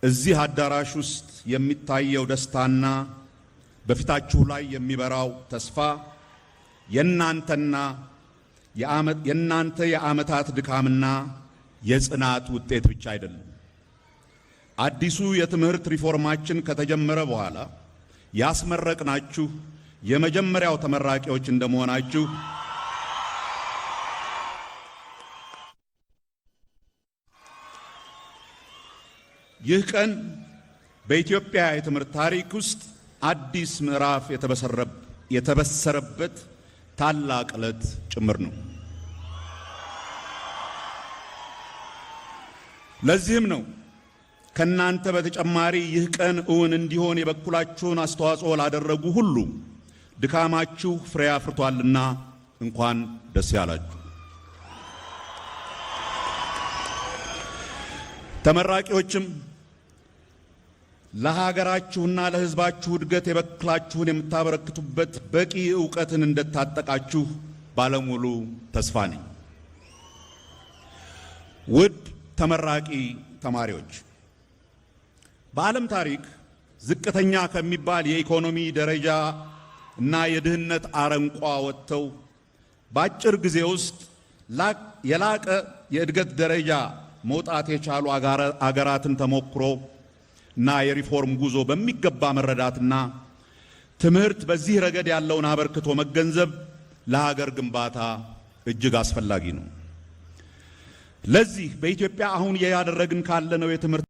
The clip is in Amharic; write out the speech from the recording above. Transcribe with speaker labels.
Speaker 1: እዚህ አዳራሽ ውስጥ የሚታየው ደስታና በፊታችሁ ላይ የሚበራው ተስፋ የናንተ የዓመታት ድካምና የጽናት ውጤት ብቻ አይደለም። አዲሱ የትምህርት ሪፎርማችን ከተጀመረ በኋላ ያስመረቅናችሁ የመጀመሪያው ተመራቂዎች እንደመሆናችሁ ይህ ቀን በኢትዮጵያ የትምህርት ታሪክ ውስጥ አዲስ ምዕራፍ የተበሰረበት ታላቅ ዕለት ጭምር ነው። ለዚህም ነው ከናንተ በተጨማሪ ይህ ቀን እውን እንዲሆን የበኩላችሁን አስተዋጽኦ ላደረጉ ሁሉ ድካማችሁ ፍሬ አፍርቷልና እንኳን ደስ ያላችሁ። ተመራቂዎችም ለሀገራችሁና ለሕዝባችሁ እድገት የበኩላችሁን የምታበረክቱበት በቂ ዕውቀትን እንደታጠቃችሁ ባለሙሉ ተስፋ ነኝ። ውድ ተመራቂ ተማሪዎች፣ በዓለም ታሪክ ዝቅተኛ ከሚባል የኢኮኖሚ ደረጃ እና የድህነት አረንቋ ወጥተው በአጭር ጊዜ ውስጥ የላቀ የእድገት ደረጃ መውጣት የቻሉ አገራትን ተሞክሮ እና የሪፎርም ጉዞ በሚገባ መረዳትና ትምህርት በዚህ ረገድ ያለውን አበርክቶ መገንዘብ ለሀገር ግንባታ እጅግ አስፈላጊ ነው። ለዚህ በኢትዮጵያ አሁን እያደረግን ካለነው የትምህርት